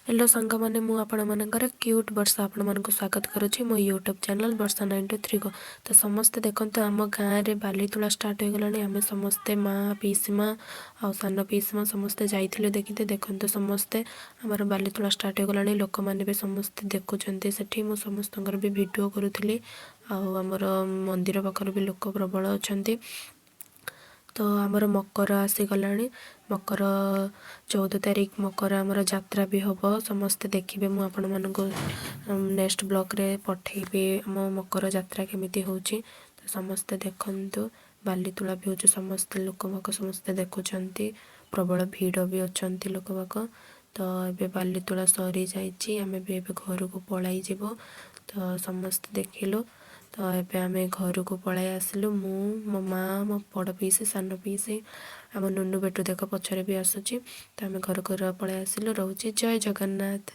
Hello ସାଙ୍ଗମାନେ, ମୁଁ ଆପଣମାନଙ୍କର କ୍ୟୁଟ୍ ବର୍ଷା ଆପଣମାନଙ୍କୁ ସ୍ୱାଗତ କରୁଛି ମୋ ୟୁଟ୍ୟୁବ୍ ଚ୍ୟାନେଲ୍ ବର୍ଷା 923କୁ। ତ ସମସ୍ତେ ଦେଖନ୍ତୁ, ଆମ ଗାଁରେ ବାଲି ତୁଳା ଷ୍ଟାର୍ଟ ହୋଇଗଲାଣି। ଆମେ ସମସ୍ତେ, ମା, ପିଇସି ମା ଆଉ ସାନ ପିଇସି ମା ସମସ୍ତେ ଯାଇଥିଲୁ ଦେଖିତେ। ଦେଖନ୍ତୁ ସମସ୍ତେ, ଆମର ବାଲି ତୁଳା ଷ୍ଟାର୍ଟ ହୋଇଗଲାଣି। ଲୋକମାନେ ବି ସମସ୍ତେ ଦେଖୁଛନ୍ତି ସେଠି। ମୁଁ ସମସ୍ତଙ୍କର ବି ଭିଡ଼ିଓ କରୁଥିଲି ଆଉ ଆମର ମନ୍ଦିର ପାଖରେ ବି ଲୋକ ପ୍ରବଳ ଅଛନ୍ତି। ତ ଆମର ମକର ଆସିଗଲାଣି। ମକର 14 ତାରିଖ ମକର ଆମର ଯାତ୍ରା ବି ହେବ, ସମସ୍ତେ ଦେଖିବେ। ମୁଁ ଆପଣମାନଙ୍କୁ ନେକ୍ସଟ ବ୍ଲଗ୍ରେ ପଠେଇବି ଆମ ମକର ଯାତ୍ରା କେମିତି ହେଉଛି। ତ ସମସ୍ତେ ଦେଖନ୍ତୁ, ବାଲି ତୁଳା ବି ହେଉଛି। ସମସ୍ତେ ଲୋକବାକ ସମସ୍ତେ ଦେଖୁଛନ୍ତି, ପ୍ରବଳ ଭିଡ଼ ବି ଅଛନ୍ତି ଲୋକବାକ। ତ ଏବେ ବାଲି ତୁଳା ସରିଯାଇଛି, ଆମେ ବି ଏବେ ଘରକୁ ପଳାଇ ଯିବୁ। ତ ସମସ୍ତେ ଦେଖିଲୁ। ତ ଏବେ ଆମେ ଘରକୁ ପଳାଇ ଆସିଲୁ, ମୁଁ, ମୋ ମାଆ, ମୋ ବଡ଼ ପିଇସି, ସାନ ପିଇସି, ଆମ ନୁନୁ ବେଟୁ ଦେଖ ପଛରେ ବି ଆସୁଛି। ତ ଆମେ ଘରକୁ ପଳାଇ ଆସିଲୁ। ରହୁଛି, ଜୟ ଜଗନ୍ନାଥ।